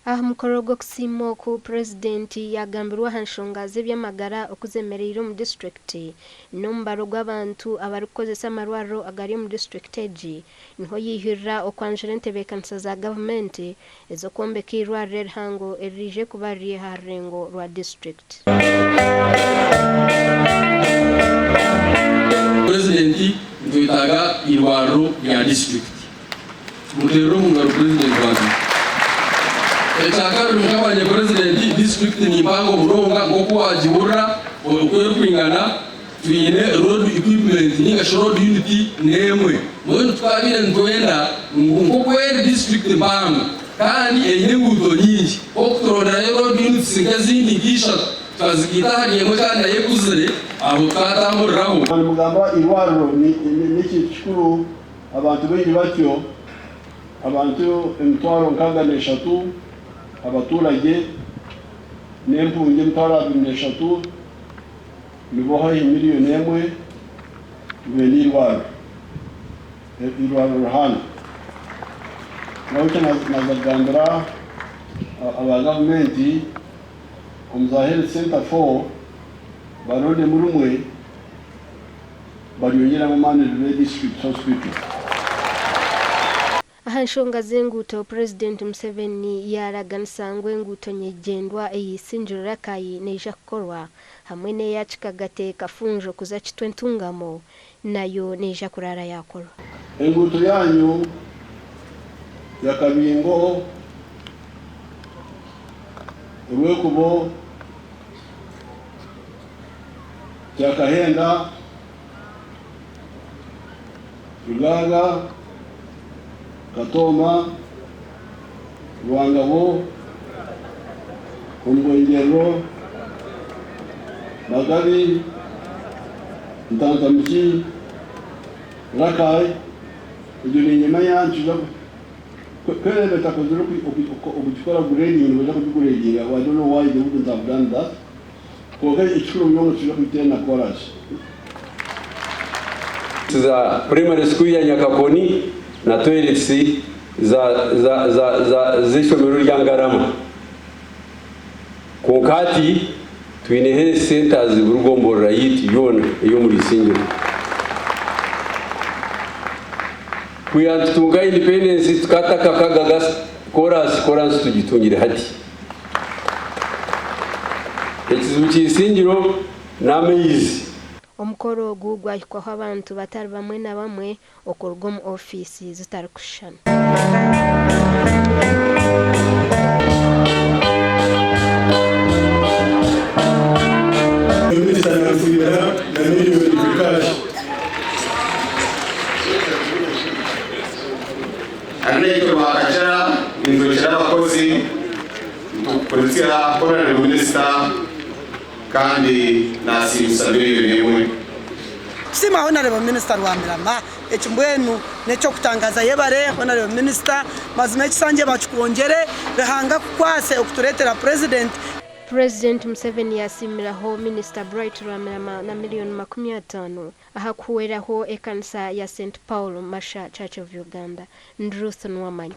Aha mukoro gw'okusiima oku, Purezidenti yaagambirwa aha nshonga z'eby'amagara oku zemereire omu disiturikiti n'omubaro gw'abantu abarikukozesa amarwariro agari omu disiturikiti egi. Niho yaihirira okwanjura entebeekanisa za gavumenti ez'okwombeka eirwariro erihango eriraije kuba riri aha rurengo rwa disiturikiti. Purezidenti nitwetaaga eirwariro rya disiturikiti. Muteerere omu ngaro Purezidenti wangye. Ekyakabiri mutabanye Purezidenti, disiturikiti ni mpango munonga nk'oku waagihurira oku erikwingana, twine road equipment ninga shi road unit n'emwe. Mbwenu tukaabaire nitwenda ngu nk'oku eri disiturikiti mpango kandi eine enguuto nyingi, okuturonderayo road units nk'ezindi nk'ishatu tukazigaita ahari emwe kandi nayo ekuzire, aho tukatamburiraho. Nimugamba eirwariro n'ekintu kikuru. Abantu baingi batyo, abantu 630,000, abaturage n'empungi 23,000, nibo haihi 1 million nibenda eirwariro, eirwariro rihango. Nahabwekyo naaza kugambira aba gavumenti omu za health center four barondemu rimwe. Baryongyeramu amaani ribe District Hospital. Aha nshonga z'enguuto, Purezidenti Museveni yaaraganisa ngu enguuto nyeigyendwa eya Isingiro Rakai neija kukorwa hamwe n'eya Kikagate Kafunjo kuza Kitwe Ntungamo nayo neija kuraara yaakorwa. Enguuto yaanyu ya Kabingo, Rwekubo, Kyakahenda, Rugaaga, Katooma, Rwangabo, Omuhwengyerero, Magabi, Ntantamuki, Rakai, egyo niinyimanya nituza kwereeba etakozire okugikora grading nibaija kugiguredinga I don't know why they wouldn't have done that. Kwonka ekikuru munonga nitwija kugiteera na koraasi. Za Primary School ya Nyakakoni na toilets za za za za z'eishomero rya Ngarama. Kwonka hati twine health centers buri gomborora yaitu yoona ey'omuri Isingiro. Kwiha nitutunga independence tukataka akagaga koraasi koraasi tugitungire hati. Ekizibu ky'eisingiro n'amaizi. Omukoro ogu gwahikwaho abantu batari bamwe na bamwe okuruga omu ofiisi zitarikushushana. Minisita Nansiimira na miriyoni bikashi. Hanu naitwe Rwakajara nitwekyera abakozi nitukuritsira Honourable Minister kandi nasiimisa miriyoni emwe. Tusiima Honourable Minister Rwamirama, eki mbwenu n'ekyokutangaza yebare Honourable Minister, mazima ekisanja bakikwongyere, Ruhanga akukwase okuturetera President. Purezidenti Museveni yasiimiraho Minisita Bright Rwamirama na miriyoni 50 Aha kuhweraho ekanisa ya Saint Paul Masha Church of Uganda. Ndi Ruth Nuwamanya.